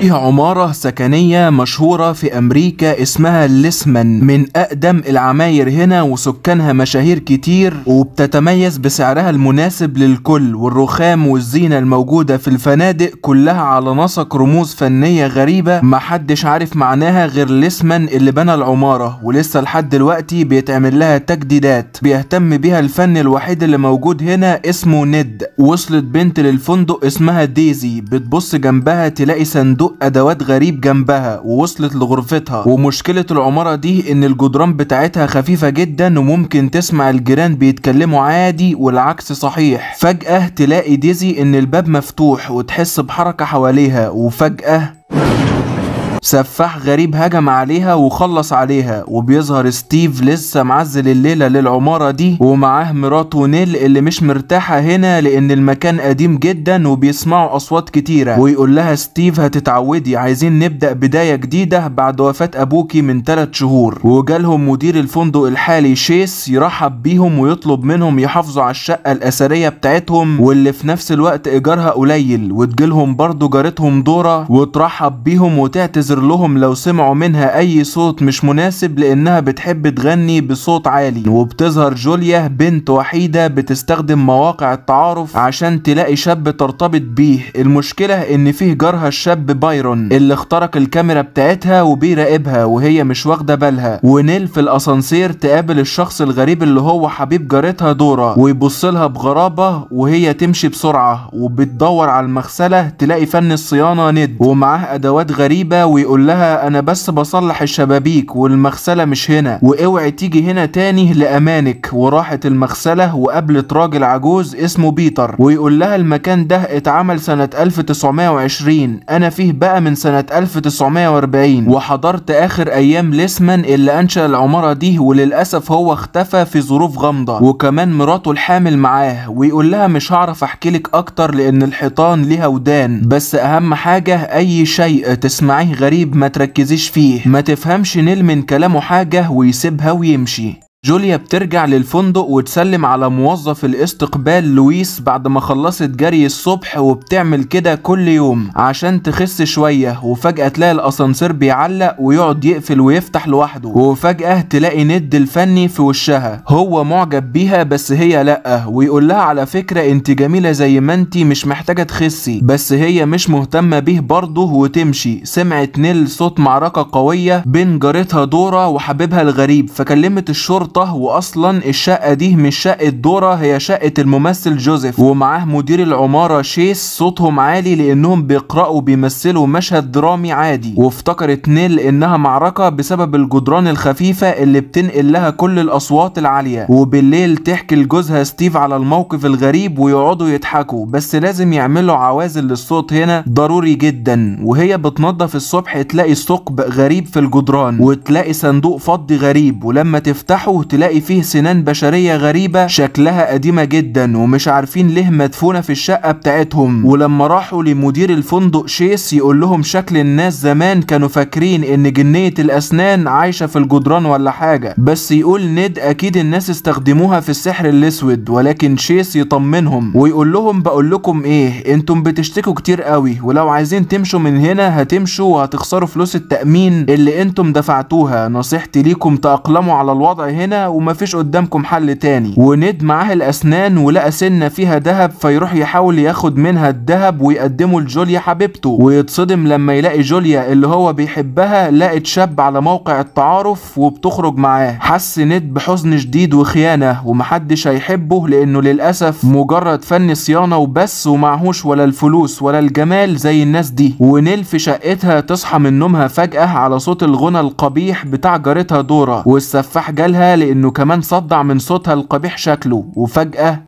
فيها عمارة سكنية مشهورة في أمريكا اسمها ليسمان، من أقدم العماير هنا وسكانها مشاهير كتير، وبتتميز بسعرها المناسب للكل، والرخام والزينة الموجودة في الفنادق كلها على نسق رموز فنية غريبة محدش عارف معناها غير ليسمان اللي بنى العمارة، ولسه لحد دلوقتي بيتعمل لها تجديدات. بيهتم بيها الفن الوحيد اللي موجود هنا اسمه ند. وصلت بنت للفندق اسمها ديزي، بتبص جنبها تلاقي صندوق ادوات غريب جنبها، ووصلت لغرفتها. ومشكلة العمارة دي ان الجدران بتاعتها خفيفة جدا وممكن تسمع الجيران بيتكلموا عادي والعكس صحيح. فجأة تلاقي ديزي ان الباب مفتوح وتحس بحركة حواليها، وفجأة سفاح غريب هجم عليها وخلص عليها. وبيظهر ستيف لسه معزل الليلة للعمارة دي ومعاه مراته نيل اللي مش مرتاحة هنا لان المكان قديم جدا وبيسمعوا اصوات كتيرة. ويقول لها ستيف هتتعودي، عايزين نبدأ بداية جديدة بعد وفاة ابوكي من 3 شهور. وجالهم مدير الفندق الحالي شيس يرحب بيهم ويطلب منهم يحافظوا على الشقة الاثرية بتاعتهم واللي في نفس الوقت ايجارها قليل. وتجيلهم برضو جارتهم دورا وترحب بيهم وتعتذر لهم لو سمعوا منها اي صوت مش مناسب لانها بتحب تغني بصوت عالي. وبتظهر جوليا بنت وحيدة بتستخدم مواقع التعارف عشان تلاقي شاب ترتبط بيه. المشكلة ان فيه جارها الشاب بايرون اللي اخترق الكاميرا بتاعتها وبيراقبها وهي مش واخدة بالها. ونيل في الاسانسير تقابل الشخص الغريب اللي هو حبيب جارتها دورا ويبص لها بغرابة وهي تمشي بسرعة. وبتدور على المغسلة تلاقي فن الصيانة ند ومعاه ادوات غريبة ويقول لها انا بس بصلح الشبابيك والمغسلة مش هنا واوعي تيجي هنا تاني لامانك. وراحت المغسلة وقابلت راجل عجوز اسمه بيتر ويقول لها المكان ده اتعمل سنة 1920، انا فيه بقى من سنة 1940 وحضرت اخر ايام ليسمان اللي انشأ العمارة دي، وللاسف هو اختفى في ظروف غامضة وكمان مراته الحامل معاه. ويقول لها مش هعرف احكي لك اكتر لان الحيطان ليها ودان، بس اهم حاجة اي شيء تسمعيه غريب ما تركزيش فيه. ما تفهمش نيل من كلامه حاجة ويسيبها ويمشي. جوليا بترجع للفندق وتسلم على موظف الاستقبال لويس بعد ما خلصت جري الصبح، وبتعمل كده كل يوم عشان تخس شوية. وفجأة تلاقي الاسانسير بيعلق ويقعد يقفل ويفتح لوحده، وفجأة تلاقي ند الفني في وشها، هو معجب بيها بس هي لأ، ويقول لها على فكرة انت جميلة زي ما انت مش محتاجة تخسي، بس هي مش مهتمة بيه برضه وتمشي. سمعت نيل صوت معركة قوية بين جارتها دورا وحبيبها الغريب فكلمت الشرطة. واصلا الشقة دي مش شقة دورا، هي شقة الممثل جوزيف ومعاه مدير العمارة شيس. صوتهم عالي لانهم بيقرأوا بيمثلوا مشهد درامي عادي. وافتكرت نيل انها معركة بسبب الجدران الخفيفة اللي بتنقل لها كل الاصوات العالية. وبالليل تحكي لجوزها ستيف على الموقف الغريب ويقعدوا يضحكوا، بس لازم يعملوا عوازل للصوت هنا ضروري جدا. وهي بتنظف الصبح تلاقي ثقب غريب في الجدران وتلاقي صندوق فضي غريب، ولما تفتحه تلاقي فيه سنان بشرية غريبة شكلها قديمة جدا ومش عارفين ليه مدفونة في الشقة بتاعتهم. ولما راحوا لمدير الفندق شيس يقول لهم شكل الناس زمان كانوا فاكرين ان جنية الاسنان عايشة في الجدران ولا حاجة، بس يقول ند اكيد الناس استخدموها في السحر الاسود. ولكن شيس يطمنهم ويقول لهم بقول لكم ايه، انتم بتشتكوا كتير قوي، ولو عايزين تمشوا من هنا هتمشوا وهتخسروا فلوس التأمين اللي انتم دفعتوها، نصيحتي ليكم تأقلموا على الوضع هنا ومفيش قدامكم حل تاني. وند معاه الاسنان ولقى سنه فيها ذهب فيروح يحاول ياخد منها الذهب ويقدمه لجوليا حبيبته، ويتصدم لما يلاقي جوليا اللي هو بيحبها لقت شاب على موقع التعارف وبتخرج معاه. حس ند بحزن شديد وخيانه ومحدش هيحبه لانه للاسف مجرد فن صيانه وبس، ومعهوش ولا الفلوس ولا الجمال زي الناس دي. ونيل في شقتها تصحى من نومها فجأة على صوت الغنى القبيح بتاع جارتها دورا، والسفاح جالها لانه كمان صدع من صوتها القبيح شكله. وفجأة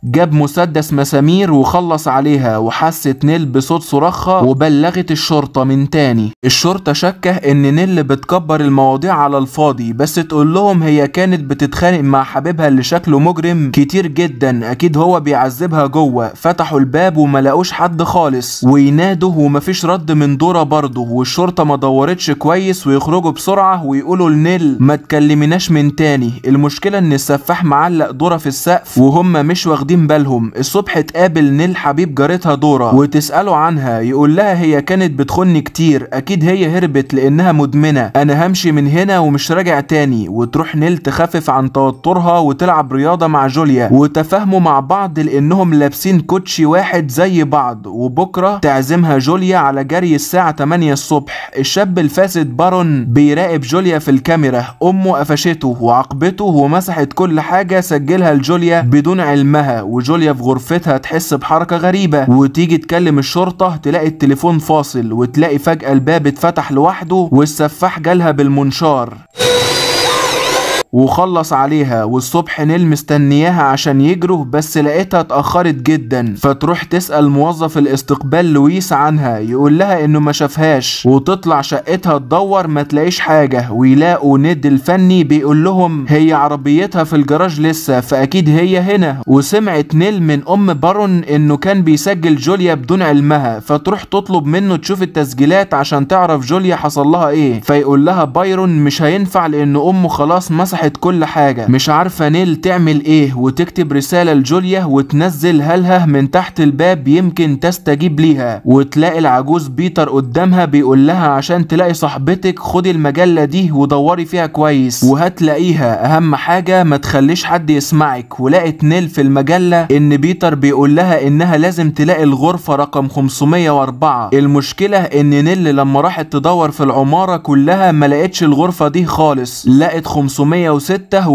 جاب مسدس مسامير وخلص عليها، وحست نيل بصوت صراخها وبلغت الشرطة من تاني. الشرطة شكه ان نيل بتكبر المواضيع على الفاضي، بس تقول لهم هي كانت بتتخانق مع حبيبها اللي شكله مجرم كتير جدا، اكيد هو بيعذبها جوه. فتحوا الباب وما لقوش حد خالص، وينادوا ومفيش رد من دورة برضه، والشرطة ما دورتش كويس ويخرجوا بسرعة ويقولوا لنيل ما تكلمناش من تاني. المشكلة ان السفاح معلق دورة في السقف وهم مش واخدين واخدين بالهم. الصبح تقابل نيل حبيب جارتها دورا وتسأله عنها، يقول لها هي كانت بتخني كتير، اكيد هي هربت لانها مدمنة، انا همشي من هنا ومش راجع تاني. وتروح نيل تخفف عن توترها وتلعب رياضة مع جوليا، وتفاهموا مع بعض لانهم لابسين كوتشي واحد زي بعض. وبكرة تعزمها جوليا على جري الساعة 8 الصبح. الشاب الفاسد بارون بيراقب جوليا في الكاميرا، امه قفشته وعاقبته ومسحت كل حاجة سجلها لجوليا بدون علمها. وجوليا في غرفتها تحس بحركة غريبة وتيجي تكلم الشرطة، تلاقي التليفون فاصل، وتلاقي فجأة الباب اتفتح لوحده والسفاح جالها بالمنشار وخلص عليها. والصبح نيل مستنياها عشان يجروا، بس لقيتها اتأخرت جدا، فتروح تسأل موظف الاستقبال لويس عنها، يقول لها انه ما شافهاش، وتطلع شقتها تدور ما تلاقيش حاجة. ويلاقوا ند الفني بيقول لهم هي عربيتها في الجراج لسه، فأكيد هي هنا. وسمعت نيل من ام بارون انه كان بيسجل جوليا بدون علمها، فتروح تطلب منه تشوف التسجيلات عشان تعرف جوليا حصل لها ايه، فيقول لها بايرون مش هينفع لان امه خلاص مسحت كل حاجة. مش عارفة نيل تعمل ايه، وتكتب رسالة لجوليا وتنزلها لها من تحت الباب يمكن تستجيب ليها. وتلاقي العجوز بيتر قدامها بيقول لها عشان تلاقي صاحبتك خدي المجلة دي ودوري فيها كويس وهتلاقيها، اهم حاجة ما تخليش حد يسمعك. ولقت نيل في المجلة ان بيتر بيقول لها انها لازم تلاقي الغرفة رقم 504. المشكلة ان نيل لما راحت تدور في العمارة كلها ما لقتش الغرفة دي خالص، لقت 506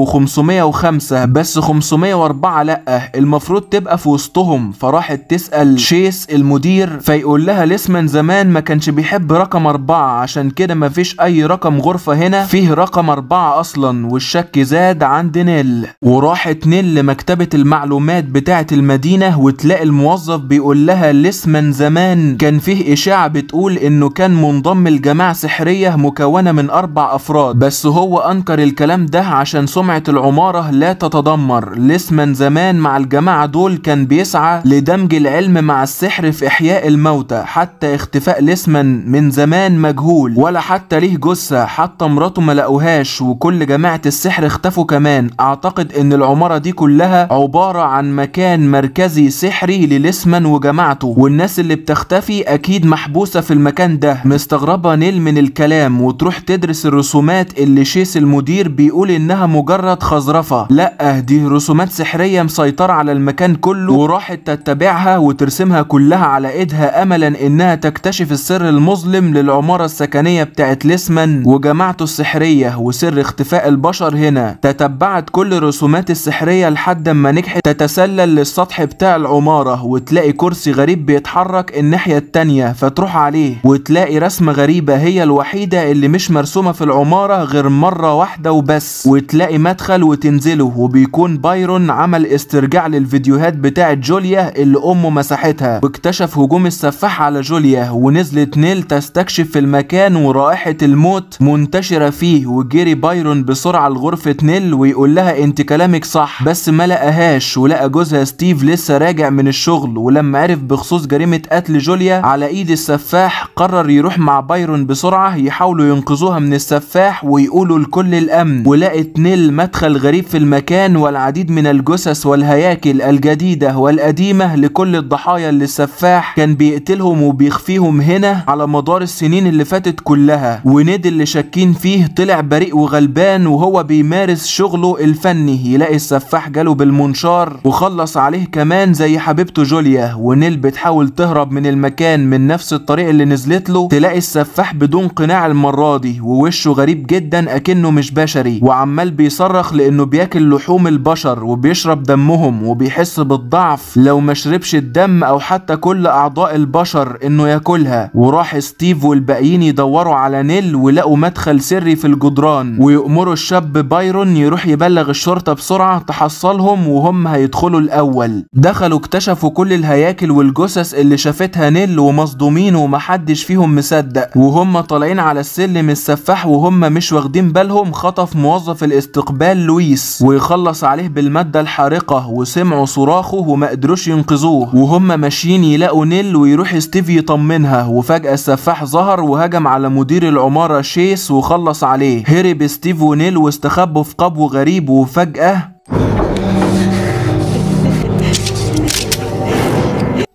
و505 بس 504 لأ، المفروض تبقى في وسطهم. فراحت تسأل شيس المدير، فيقول لها لسه من زمان ما كانش بيحب رقم 4، عشان كده ما فيش اي رقم غرفة هنا فيه رقم 4 اصلا. والشك زاد عند نيل، وراحت نيل لمكتبة المعلومات بتاعة المدينة، وتلاقي الموظف بيقول لها لسه من زمان كان فيه اشاعة بتقول انه كان منضم لجماعة سحرية مكونة من 4 افراد، بس هو انكر الكلام ده عشان سمعة العمارة لا تتدمر. لسه من زمان مع الجماعة دول كان بيسعى لدمج العلم مع السحر في إحياء الموتى، حتى اختفاء لسمن من زمان مجهول ولا حتى ليه جثة، حتى مراته ما لقوهاش، وكل جماعة السحر اختفوا كمان. اعتقد ان العمارة دي كلها عبارة عن مكان مركزي سحري للسمن وجماعته، والناس اللي بتختفي اكيد محبوسة في المكان ده. مستغربة نيل من الكلام، وتروح تدرس الرسومات اللي شيس المدير بيقول انها مجرد خزرفة، لا دي رسومات سحرية مسيطرة على المكان كله. وراحت تتبعها وترسمها كلها على ايدها املا انها تكتشف السر المظلم للعمارة السكنية بتاعت لسمن وجماعته السحرية وسر اختفاء البشر هنا. تتبعت كل الرسومات السحرية لحد ما نجحت تتسلل للسطح بتاع العمارة، وتلاقي كرسي غريب بيتحرك الناحية التانية فتروح عليه، وتلاقي رسمة غريبة هي الوحيدة اللي مش مرسومة في العمارة غير مرة واحدة وبس، وتلاقي مدخل وتنزله، وبيكون بايرون عمل استرجاع للفيديوهات بتاعت جوليا اللي امه مسحتها، واكتشف هجوم السفاح على جوليا. ونزلت نيل تستكشف في المكان ورائحة الموت منتشرة فيه، وجري بايرون بسرعة لغرفة نيل ويقول لها انت كلامك صح، بس ما لقاهاش. ولقى جوزها ستيف لسه راجع من الشغل، ولما عرف بخصوص جريمة قتل جوليا على ايد السفاح قرر يروح مع بايرون بسرعة يحاولوا ينقذوها من السفاح ويقولوا لكل الامن. ولقت نيل مدخل غريب في المكان والعديد من الجثث والهياكل الجديدة والقديمة لكل الضحايا اللي السفاح كان بيقتلهم وبيخفيهم هنا على مدار السنين اللي فاتت كلها. وند اللي شاكين فيه طلع بريء وغلبان وهو بيمارس شغله الفني، يلاقي السفاح جاله بالمنشار وخلص عليه كمان زي حبيبته جوليا. ونيل بتحاول تهرب من المكان من نفس الطريق اللي نزلت له، تلاقي السفاح بدون قناع المرة دي ووشه غريب جدا اكنه مش بشري، وعمال بيصرخ لانه بياكل لحوم البشر وبيشرب دمهم وبيحس بالضعف لو ما شربش الدم او حتى كل اعضاء البشر انه ياكلها. وراح ستيف والباقيين يدوروا على نيل ولقوا مدخل سري في الجدران، ويأمروا الشاب بايرون يروح يبلغ الشرطة بسرعة تحصلهم وهم هيدخلوا الاول. دخلوا اكتشفوا كل الهياكل والجثث اللي شافتها نيل ومصدومين ومحدش فيهم مصدق. وهم طالعين على السلم السفاح وهم مش واخدين بالهم خطف موظف الاستقبال لويس ويخلص عليه بالمادة الحارقة، وسمعوا صراخه وما قدروش ينقذوه. وهم ماشيين يلاقوا نيل ويروح ستيف يطمنها، وفجأة السفاح ظهر وهجم على مدير العمارة شيس وخلص عليه. هرب ستيف ونيل واستخبوا في قبو غريب، وفجأة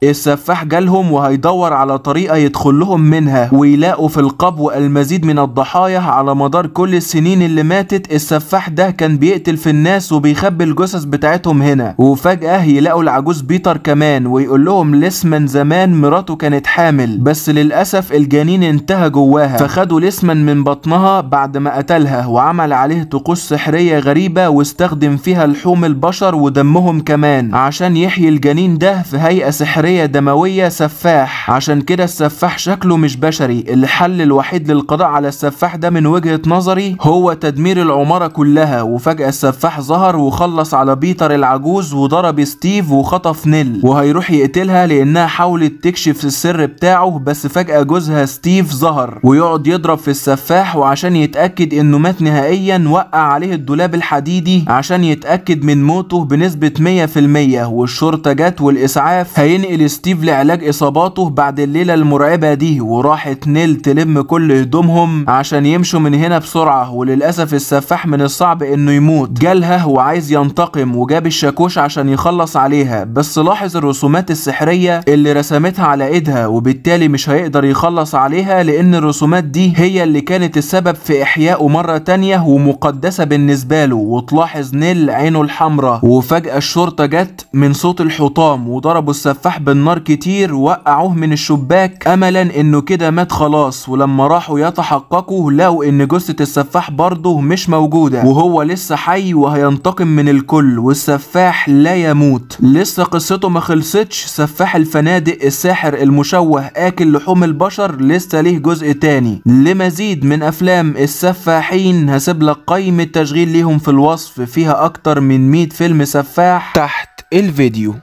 السفاح جالهم وهيدور على طريقة يدخل لهم منها، ويلاقوا في القبو المزيد من الضحايا على مدار كل السنين اللي ماتت. السفاح ده كان بيقتل في الناس وبيخبي الجثث بتاعتهم هنا. وفجأة يلاقوا العجوز بيتر كمان ويقول لهم ليسمان زمان مراته كانت حامل، بس للأسف الجنين انتهى جواها، فخدوا ليسمان من بطنها بعد ما قتلها وعمل عليه طقوس سحرية غريبة واستخدم فيها لحوم البشر ودمهم كمان عشان يحيي الجنين ده في هيئة سحرية دموية سفاح. عشان كده السفاح شكله مش بشري. الحل الوحيد للقضاء على السفاح ده من وجهة نظري هو تدمير العمارة كلها. وفجأة السفاح ظهر وخلص على بيتر العجوز وضرب ستيف وخطف نيل، وهيروح يقتلها لانها حاولت تكشف السر بتاعه، بس فجأة جوزها ستيف ظهر ويقعد يضرب في السفاح، وعشان يتأكد انه مات نهائيا وقع عليه الدولاب الحديدي عشان يتأكد من موته بنسبة 100%. والشرطة جت والإسعاف هينقل ستيف لعلاج إصاباته بعد الليلة المرعبة دي. وراحت نيل تلم كل هدومهم عشان يمشوا من هنا بسرعة، وللأسف السفاح من الصعب انه يموت، جالها وعايز ينتقم وجاب الشاكوش عشان يخلص عليها، بس لاحظ الرسومات السحرية اللي رسمتها على ايدها، وبالتالي مش هيقدر يخلص عليها لان الرسومات دي هي اللي كانت السبب في احيائه مرة تانية ومقدسة بالنسبة له. وتلاحظ نيل عينه الحمراء، وفجأة الشرطة جت من صوت الحطام وضربوا السفاح بالنار كتير وقعوه من الشباك املا انه كده مات خلاص. ولما راحوا يتحققوا لقوا ان جثة السفاح برضه مش موجودة وهو لسه حي وهينتقم من الكل، والسفاح لا يموت. لسه قصته ما خلصتش. سفاح الفنادق الساحر المشوه اكل لحوم البشر لسه ليه جزء تاني. لمزيد من افلام السفاحين هسيب لك قائمة تشغيل ليهم في الوصف فيها اكتر من 100 فيلم سفاح تحت الفيديو.